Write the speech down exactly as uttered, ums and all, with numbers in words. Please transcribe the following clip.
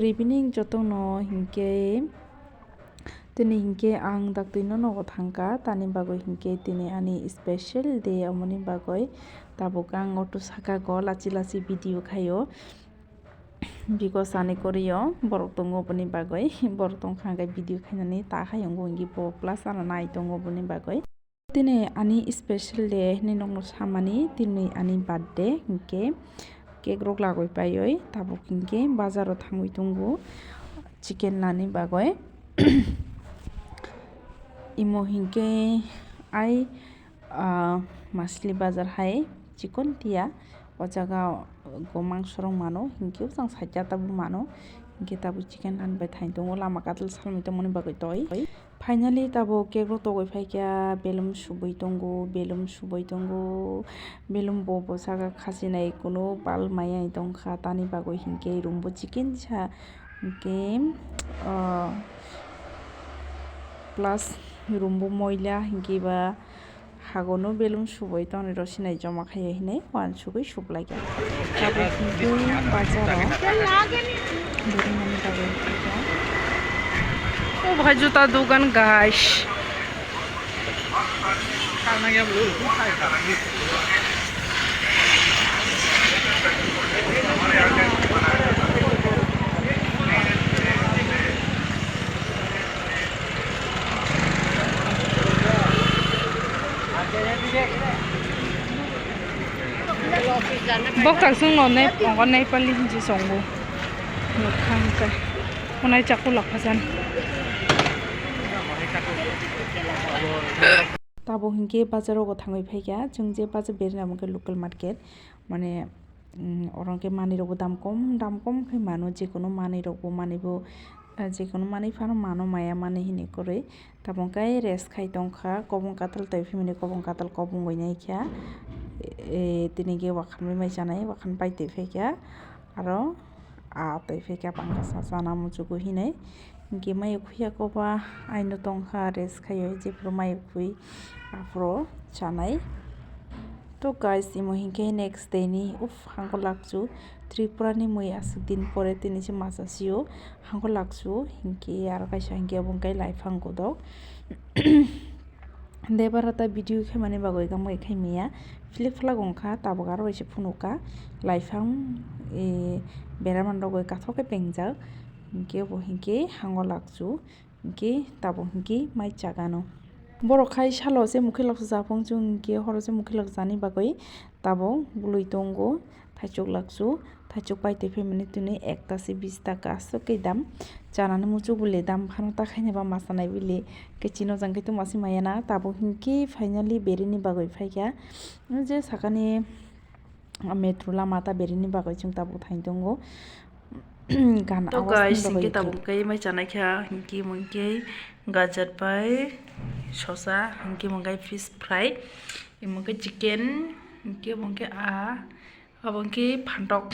Good evening jotono hinkhe, tini hinkhe ang daktino nogo thangkha, tani bagwi hinkhe tini ani special day, omoni bagwi tabuk ang auto saka go lachi lachi video khaio. Because ani korio borok tongo, oboni bagwi borok tongkha hwnkhe video khainani ta khai wngo, hinkhe bo plus ano nai tongo, oboni bagwi. Tini ani special day hinwi nokno samani, tini ani birthday hinkhe cake rok lagwi paiwi tabuk hinkhe bazaro thangwi tongo chicken lani bagwi. Imo hinkhe ai, ah, Masli bazar hai chikon tiya, o jaga go mangso rok mano, hinkhe bwsang side o tabuk mano, hinkhe tabuk chicken lani bai thang tongo, lama katal salmwi tongmani bagwi toi. Finally, tabuk cake rok togwi phaikha, belum subui tongo, belum subui tongo, belum bo bwsakhe khachinai kunu bal maya tongkha, tani bagwi hinkhe room bo chicken sa, hinkhe, ah, plus room bo moila, hinkhe ba hagono belum subui tonwi rw sinai joma khaiya hinwi uansugwi suplaikha. Tabuk hinkhe bazaro berimani bagwi phaikha. O bahai juta dugan, guys. Bokthak chwngno ne tongo Nepali hinwi chongo. Nukha hwnkhe. Hwnai chaku lakha jan. Tabuk hinkhe bazar rogo thangwi phaikha. Chwng je bazar berina omo khe local market. Mane, mm, oro hwnkhe manwi rokbo dam kom, dam kom khe mano, jekono manwi rokbo manwi bo, eh, jekono manwi phano mano maya manwi hinwi kwrwi. Tabuk khe rest khai tongkha, kobong katal twi phimani kobong katal kobong bai naikha. Eh, tini khe wakhan bai mai chanai, wakhan pai twi phaikha. Aro ah twi phaikha pangkha sa chana muchugo hinwi. Hinkhe mai khuya koba aino tongkha rest khaiwi, jephuru mai khui aphuru chanai. To guys, imo hinkhe next day ni, uff, hango lakchu Tripura ni mui aswk din pore tini se masa sio, hango lakchu hinkhe aro kaisa hinkhe obo hinkhe laiphang godok. Debara ta video khaimani bagwi tamo khai maya, philip phlak wngkha, tabuk aro bai se phunukha, laiphang, eh, beraman rogwi kathok khe pengjak, hinkhe obo hinkhe hango lakchu. Hinkhe tabuk hinkhe mai chagano. Borok khai salo se mukhe laksu japang chwng hinkhe horo se mukhe lakjani bagwi tabuk bwlwi tongo, thaichuk laksu, thaichuk pai twi phaimani tini ekta se bish taka aswk khe dam. Chanani muchuk bwlwi dam phano ta khaina ba ma chanai bwlwi khe chino jang khe tongma se maya na tabuk hinkhe finally berini bagwi phaikha. Je sakani metro lama ta berini bagwi chwng tabuk thang tongo. Gana to awas guys, ni bagwi hinkhe tabuk khe mai chanai kha, hinkhe mungkhe gajar bai sosa, hinkhe mungkhe fish fry, mungkhe chicken, hinkhe mungkhe a, abo hinkhe phantok.